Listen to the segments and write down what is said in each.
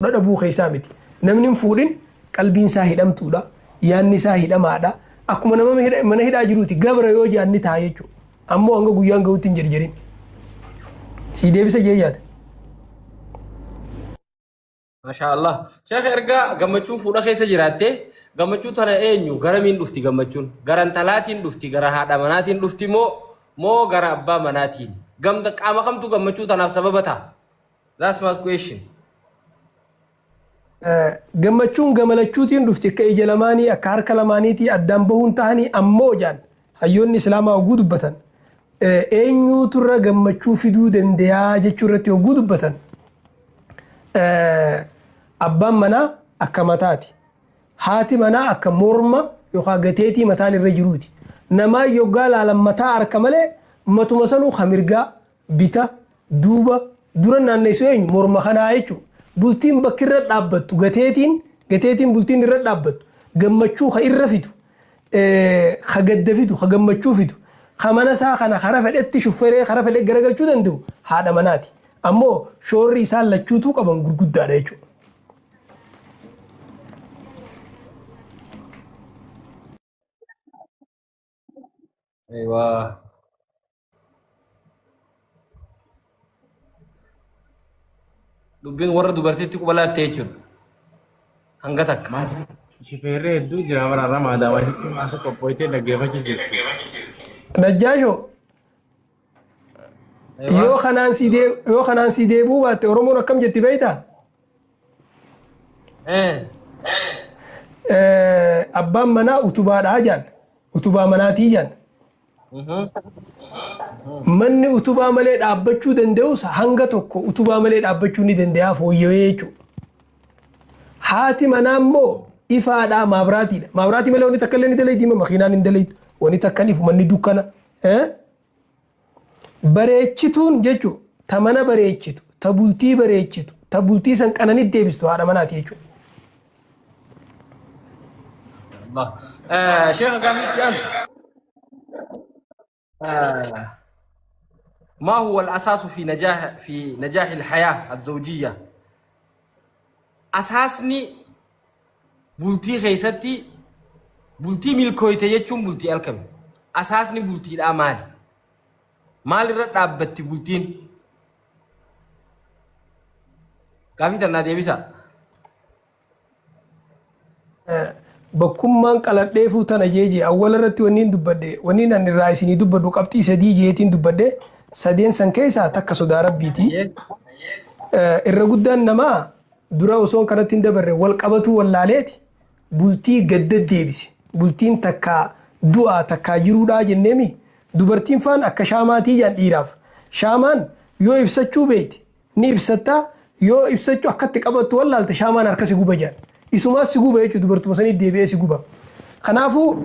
Fuudha dhabuu keessaa miti. Namni hin fuudhin qalbiin isaa hidhamtuudha. Yaanni isaa hidhamaadha. Akkuma nama mana hidhaa jiruuti gabra yoo jedhan ni ta'a jechuudha. Ammoo hanga guyyaan gahutti hin jerjerin. Sii deebisa jee yaada. Mashaa Allah. Sheekh erga gammachuun fuudha keessa jiraatte gammachuu tana eenyu garamiin dhufti gammachuun? Gara intalaatiin dhufti, gara haadha manaatiin dhufti moo moo gara abbaa manaatiin? Gamta qaama kamtu gammachuu tanaaf sababa ta'a? That's my question. Gammachuun gama lachuutiin dhufti akka ija lamaanii akka harka lamaaniitii addaan bahuun tahanii ammoo jaan hayyoonni islaamaa hogguu dubbatan eenyuutu irra gammachuu fiduu dandayaa jechuu irratti hogguu dubbatan abbaan manaa akka mataati haati manaa akka morma yookaan gateetii mataan irra jiruuti namaa yoggaa laalan mataa harka malee matuma sanuu ka mirgaa bita, duuba, dura naannessu eenyu? Morma kanaa jechuudha. Bultiin bakki irra dhaabbattu gateetiin gateetiin bultiin irra dhaabbattu gammachuu ka irra fidu ka gadda fidu ka gammachuu fidu ka mana isaa kana kara fedhetti shufferee kara fedhe garagalchuu danda'u haadha manaati. Ammoo shoorri isaan lachuutuu qaban gurguddaadha jechuudha. Eewaa. Dubbiin warra dubartiitti quba laatte jechuudha. Hanga takka. Maal shifeerri hedduu jira bara har'a maadaama maasa qophooytee dhaggeeffachuu jirti. Najjaashoo Eewaa. yoo kanaan si dee- yoo kanaan si deebi'uu baatte Oromoon akkam jetti beektaa? Abbaan manaa utubaadhaa jaan. Utubaa manaatii jaan. Manni utubaa malee dhaabbachuu danda'us hanga tokko utubaa malee dhaabbachuu ni danda'a fooyya'ee jechuudha. Haati manaa immoo ifaadhaa maabraatiidha. Maabraatii malee wanni takka illee ni dalaydi makiinaan hin dalaydu. Wanni takka hin ifu manni dukkana. Bareechituun jechuun ta mana bareechitu, ta bultii bareechitu, ta bultii san qananitti deebistu haadha manaati jechuudha. Allah. Sheekha gaafii itti aantu. ما هو الأساس في نجاح الحياة الزوجية؟ أساسني bultii keessatti bultii milkooyte jechuun bultii alkami? Asaasni bultiidhaa maali? Maalirra dhaabbatti bultiin? Gaafii tannaa deebisaa. Bakkummaan qaladheefuu tana jeejee awwala irratti wanniin dubbadhe wanniin ani irraa isinii dubbadhu qabxii sadii jeetiin dubbadhe sadeen san keessaa takka sodaa rabbiiti. Irra guddaan namaa Dura osoon kanatti hin dabarre wal qabatuu wallaaleeti bultii gad deddeebise. Bultiin takkaa du'aa takkaa jiruudhaa jenneemi dubartiin faan akka shaamaatii jedhan dhiiraaf. Shaamaan yoo ibsachuu beekte ni ibsatta yoo ibsachuu akka itti qabattu wallaalte shaamaan harka si guba jedhan. Isumaas si guba jechuudha dubartuma sanii deebi'ee si guba. Kanaafuu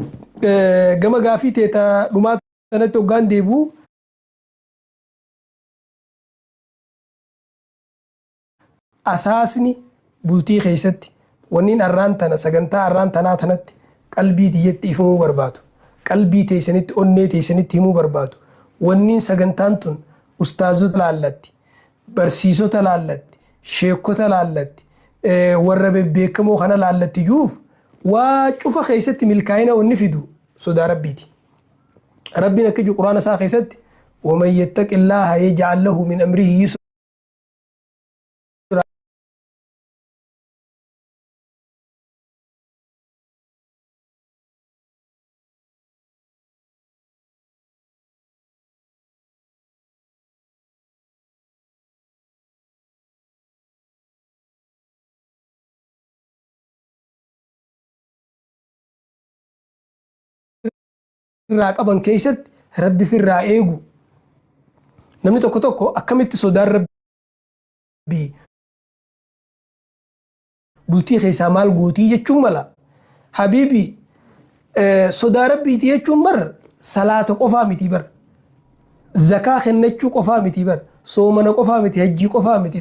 gama gaafii teeta dhumaa sanatti hoggaan deebi'u Asaasni bultii keessatti wanniin arraan tana sagantaa arraan tanaa tanatti qalbii tiyyatti ifamuu barbaadu, qalbii teessanitti onnee teessanitti himuu barbaadu, wanniin sagantaan tun ustaazota laallatti, barsiisota laallatti, sheekkota laallatti, warra bebbeekamoo kana laallatti ju'uuf waa cufa keessatti milkaa'ina wanni fidu sodaa Rabbiiti. Rabbiin akka jiru Qur'aana isaa keessatti waman yattaqillaaha yaj'al lahu min amrihi yusra irraa qaban keessatti rabbi firraa eegu. Namni tokko tokko akkamitti sodaan rabbii bultii keessaa maal gootii jechuun mala. Habiibi sodaa rabbiiti jechuun bar salaata qofaa miti bar. Zakaa kennachuu qofaa miti bar. Soomana qofaa miti hajjii qofaa miti.